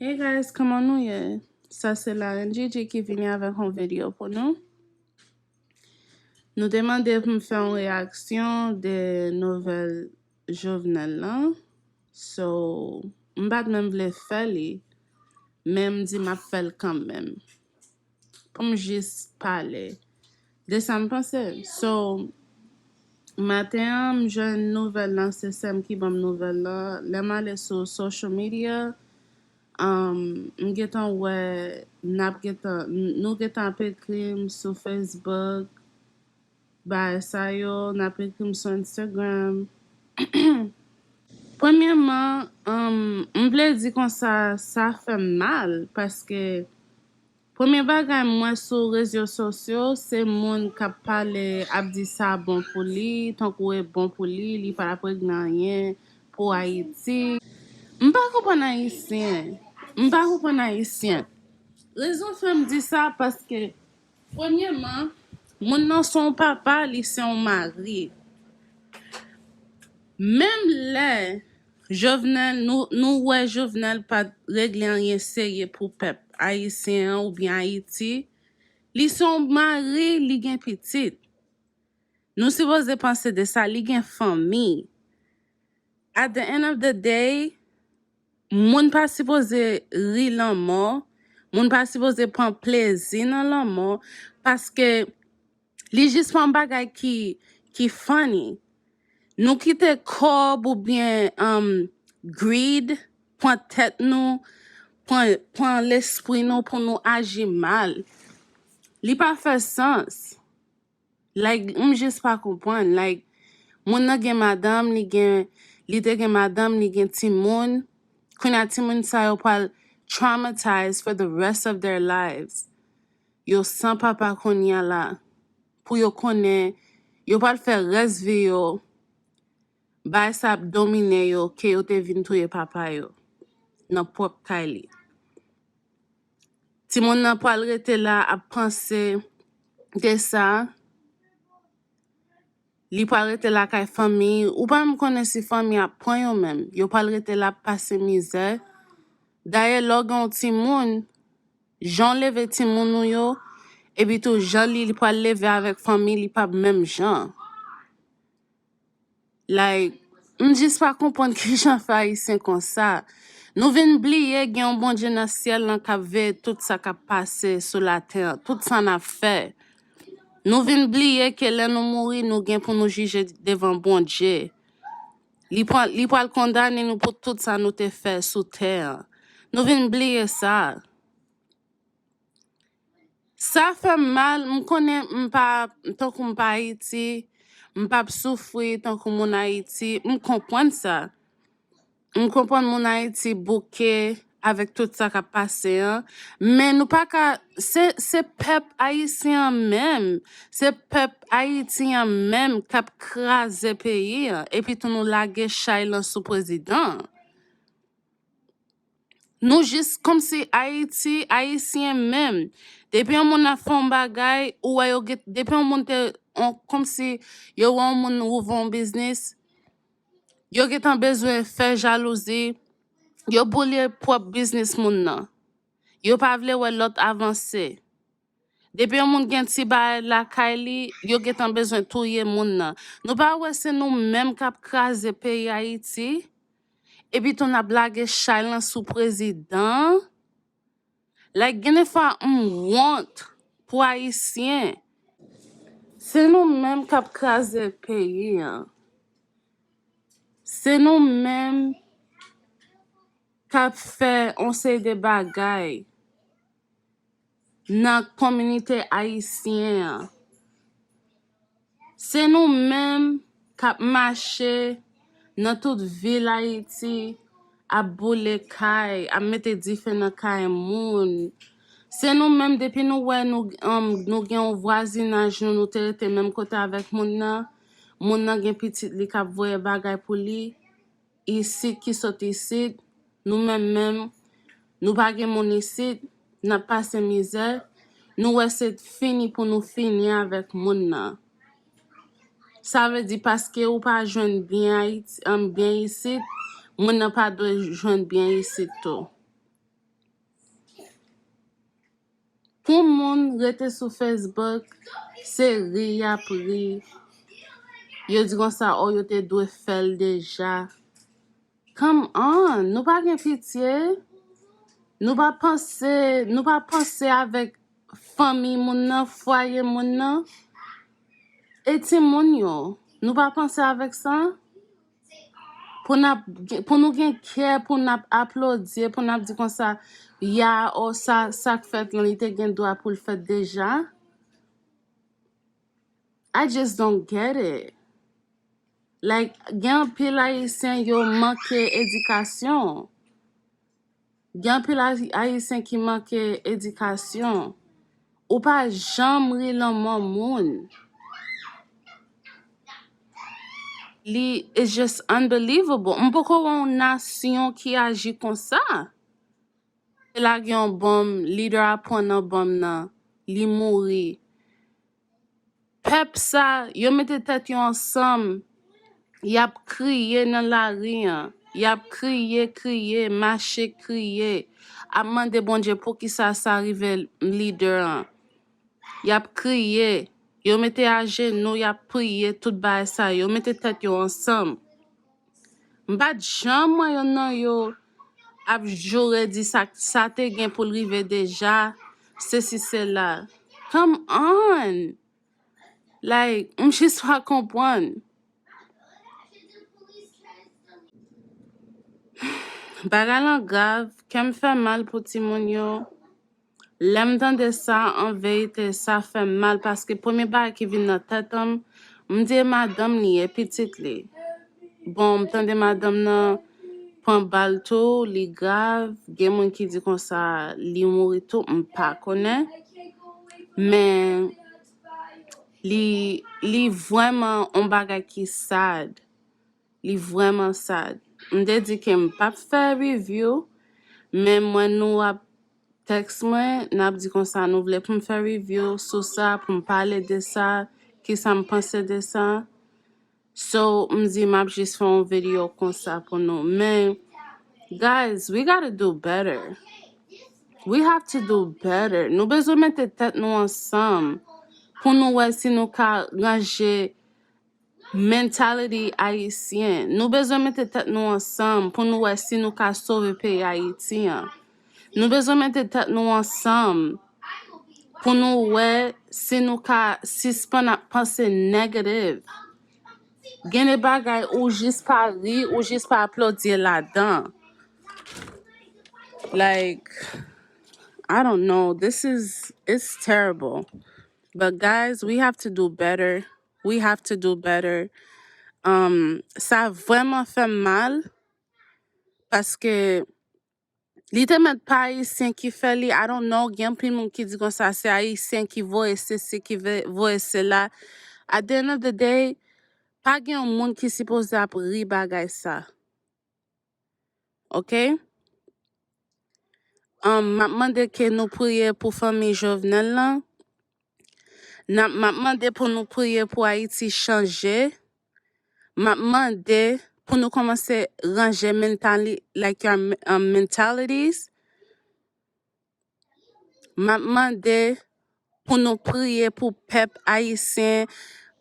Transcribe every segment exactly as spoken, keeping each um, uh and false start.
Hey guys, kòman nou ye? Sa se Laren Gigi ki vini avèk yon videyo pou nou. Nou te mande pou m fè yon reyaksyon de nouvèl Jovenel lan. So, m pa t menm vle fè li, men m di m ap fè l kanmenm. Pou m jis pale de sa m panse. So, maten an, m jwenn nouvèl lan, se sè m ki ban m nouvèl lan. Lè m ale sou social media, um, m gentan wè, n ap gentan, nou gentan ap ekri m sou Facebook, bagay sa yo, n ap ekri m sou Instagram. Premyèman, um, m vle di konsa, sa fè m mal, paske premye bagay m wè sou rezo sosyo, se moun k ap pale, ap di sa bon pou li, tankou e bon pou li, li pa t ap regle anyen pou Ayiti. M pa konprann Ayisyen. M pa konprann Ayisyen. Rezon fè m di sa, paske, premyèman, moun nan se yon papa, li se yon mari. Menm lè Jovenel, nou, nou wè Jovenel pa t regle anyen serye pou pèp ayisyen an oubyen Ayiti, li se yon mari, li gen pitit. Nou sipoze panse de sa, li gen fanmi. At the end of the day, moun pa sipoze ri lanmò, moun pa sipoze pran plezi nan lanmò, paske li jis pa yon bagay ki, ki funny. Nou kite kòb oubyen, um, greed pran tèt nou, pran, pran lespri nou pou nou aji mal. Li pa fè sans. Like, m jis pa konprann. Like, moun nan gen madanm, li gen, li te gen madanm, li gen timoun. Kounye a timoun sa yo pral traumatized for the rest of their lives. Yo san papa kounye a la. Pou yo konnen, yo pral fè rès vi yo, bagay sa ap domine yo, ke yo te vin touye papa yo nan pwòp kay li. Timoun nan pral rete la ap panse de sa. Li pral rete lakay fanmi. Ou pa menm konnen si fanmi ap pran yo menm. Yo pral rete la ap pase mizè. Dayè, lè w gen yon timoun, jan w leve timoun ou yo, epi tou jan li, li pral leve avèk fanmi, li p ap menm jan. Like, m jis pa konprann kijan fè Ayisyen konsa. Nou vin bliye gen yon Bondye nan syèl lan k ap veye tout sa k ap pase sou latè an, tout sa n ap fè. Nou vin bliye ke lè nou mouri, nou gen pou nou jije devan Bondye. Li pral, li pral kondane nou pou tout sa nou te fè sou tè an. Nou vin bliye sa. Sa fè m mal, m konnen m pa, tankou m pa Ayiti, m p ap soufri tankou moun Ayiti, m konprann sa. M konprann moun Ayiti bouke avèk tout sa k ap pase an, men nou pa ka, se, se pèp ayisyen an menm, se pèp Ayiti an menm k ap kraze peyi an, epi tou nou lage chay lan sou prezidan an. Nou jis kòmsi Ayiti, Ayisyen menm. Depi yon moun ap fè yon bagay, ou wè yo gen, depi yon moun te, on, kòmsi yo wè yon moun ouvè yon biznis, yo gentan bezwen fè jalouzi, yo boule pwòp biznis moun nan. Yo pa vle wè lòt avanse. Depi yon moun gen ti bagay lakay li, yo gentan bezwen touye moun nan. Nou pa wè se nou menm k ap kraze peyi Ayiti? Epi tou n ap lage chay lan sou prezidan an? Like, gen de fwa m wont pou Ayisyen. Se nou menm k ap kraze peyi an. Se nou menm k ap fè yon seri de bagay nan kominite ayisyen an. Se nou menm k ap mache nan tout vil Ayiti, ap boule kay, ap mete dife nan kay moun. Se nou menm, depi nou wè nou, um, nou gen yon vwazinaj nou, nou te rete menm kote avèk moun nan, moun nan gen pitit li k ap voye bagay pou li, isit ki sot isit, nou menm menm, nou pa gen moun isit, n ap pase mizè, nou wè se fini pou nou fini avèk moun nan. Sa vle di paske ou pa jwenn byen Ayiti, um, byen isit, moun nan pa dwe jwenn byen isit tou. Pou moun rete sou Facebook, se ri y ap ri. Yo di konsa, oh, yo te dwe fè l deja. Come on, nou pa gen pitye. Nou pa panse, nou pa panse avèk fanmi moun nan, fwaye moun nan, e timoun yo. Nou pa panse avèk sa? Pou n ap, pou nou gen kè, pou n ap aplodi, pou n ap di konsa, ya, o sa, sa k fèt lan, li te gen dwa pou l fèt deja. I just don't get it. Like, gen anpil Ayisyen yo manke edikasyon. Gen anpil Ay- Ayisyen ki manke edikasyon. Ou pa janm ri lanmò moun. Li, it's just unbelievable. M poko wè yon nasyon ki aji konsa. Te lage yon bonm, lidè a pran nan bonm nan, li mouri. Pèp sa, yo mete tèt yo ansanm, y ap kriye nan lari an, y ap kriye, kriye, mache kriye, ap mande Bondye poukisa sa rive lidè an. Y ap kriye, yo mete ajenou, y ap priye, tout bagay sa, yo mete tèt yo ansanm. M pa t janm wè yonn nan yo ap joure di sa, sa te gen pou l rive deja, sesi, sela. Come on! Like, m jis pa konprann. Bagay lan grav, kè m fè mal pou timoun yo. Lè m tande sa, an verite, sa fè m mal paske premye bagay ki vin nan tèt an, m di e madanm li, e pitit li. Bon, m tande madanm nan pran bal tou, li grav, gen moun ki di konsa li mouri tou, m pa konnen. Men li, li vrèman yon bagay ki sad. Li vrèman sad. M te di ke m p ap fè review, men m wè nou ap tèks mwen, n ap di konsa nou vle pou m fè review sou sa, pou m pale de sa, kisa m panse de sa. So, m di m ap jis fè yon videyo konsa pou nou. Men, guys, we gotta do better. We have to do better. Nou bezwen mete tèt nou ansanm pou nou wè si nou ka ranje mentality ayisyen. Nou bezwen mete tèt nou ansanm pou nou wè si nou ka sove peyi Ayiti an. Nou bezwen mete tèt nou ansanm pou nou wè si nou ka sispann ap panse negative. Gen de bagay ou jis pa ri, ou jis pa aplodi ladan. Like, I don't know. This is, it's terrible. But guys, we have to do better. We have to do better. Um, sa vrèman fè m mal paske li te mèt pa Ayisyen ki fè li. I don't know. Gen anpil moun ki di konsa se Ayisyen ki voye sesi, ki ve- voye sela. At the end of the day, pa gen yon moun ki sipoze ap ri bagay sa. Ok? Um, m ap mande ke nou priye pou fanmi Jovenel lan. N ap, m ap mande pou nou priye pou Ayiti chanje. M ap mande pou nou kòmanse ranje mentali, like, your, um, mentalities. M ap mande pou nou priye pou pèp ayisyen,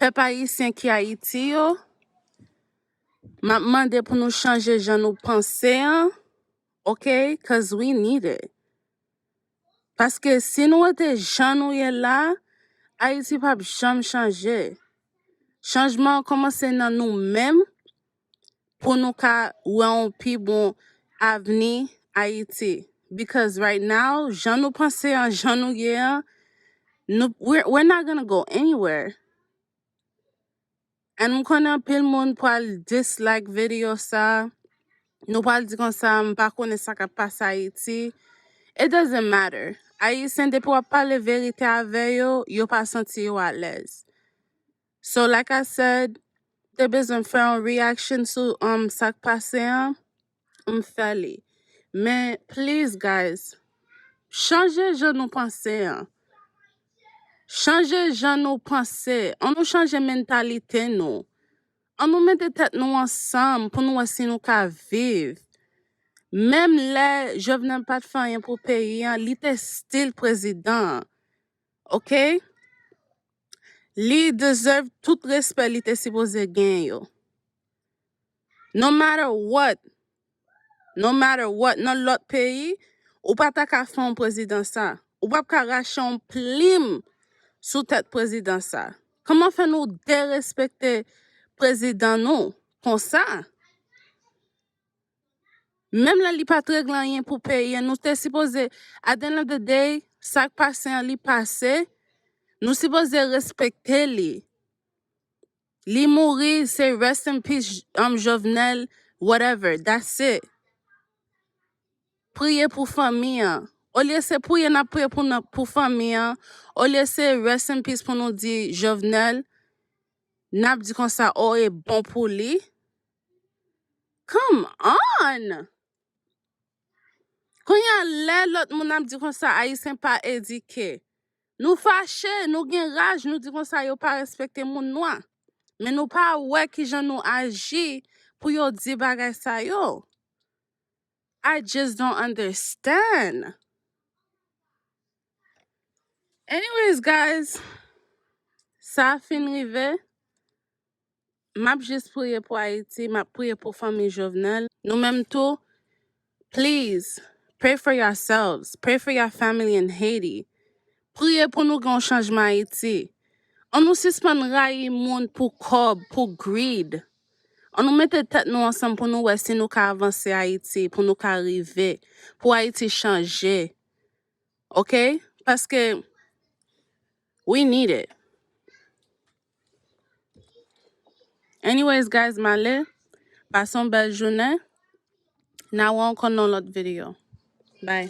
pèp ayisyen ki Ayiti yo. M ap mande pou nou chanje jan nou panse an, ok? 'Cause we need it. Paske si nou rete jan nou ye la, Ayiti p ap janm chanje. Chanjman an kòmanse nan nou menm pou nou ka wè yon pi bon avni Ayiti. Because right now, jan nou panse an, jan nou ye an, nou, we're, we're not gonna go anywhere. And m konnen anpil moun pral dislike videyo sa. Nou pral di konsa, m pa konnen sa k ap pase Ayiti. It doesn't matter. Ayisyen, depi w ap pale verite avè yo, yo pa santi yo alèz. So, like I said, te bezwen fè yon reaction sou, um, sa k pase an. M fè li. Men, please, guys, chanje jan nou panse an. Chanje jan nou panse. An nou chanje mentalite nou. An nou mete tèt nou ansanm pou nou wè si nou ka viv. Menm lè Jovenel pa t fè anyen pou peyi an, li te still prezidan an. Ok? Li deserve tout respè li te sipoze gen yo. No matter what, no matter what, nan lòt peyi, ou pa ta ka fè yon prezidan sa. Ou p ap ka rache yon plim sou tèt prezidan sa. Kòman fè nou derespekte prezidan nou konsa? Menm lè li pa t regle anyen pou peyi an, nou te sipoze, at the end of the day, sa k pase an, li pase, nou sipoze respekte li. Li mouri, se rest in peace, um, Jovenel, whatever, that's it. Priye pou fanmi an. Olye se priye n ap priye pou, nan, pou fanmi an, olye se rest in peace pou nou di Jovenel, n ap di konsa, oh, e bon pou li. Come on! Kounye a, lè lòt moun ap di konsa, Ayisyen pa edike. Nou fache, nou gen raj, nou di konsa, yo pa respekte moun nwa. Men nou pa wè kijan nou aji pou yo di bagay sa yo. I just don't understand. Anyways, guys, sa fin rive. M ap jis priye pou Ayiti, m ap priye pou fanmi Jovenel. Nou menm tou, please, pray for yourselves, pray for your family in Haiti. Priye pou nou gen yon chanjman Ayiti. An nou sispann rayi moun pou kòb, pou greed. An nou mete tèt nou ansanm pou nou wè si nou ka avanse Ayiti, pou nou ka rive, pou Ayiti chanje. Ok? Paske we need it. Anyways, guys, m ale. Pase yon bèl jounen. N a wè ankò nan lòt videyo. Bye.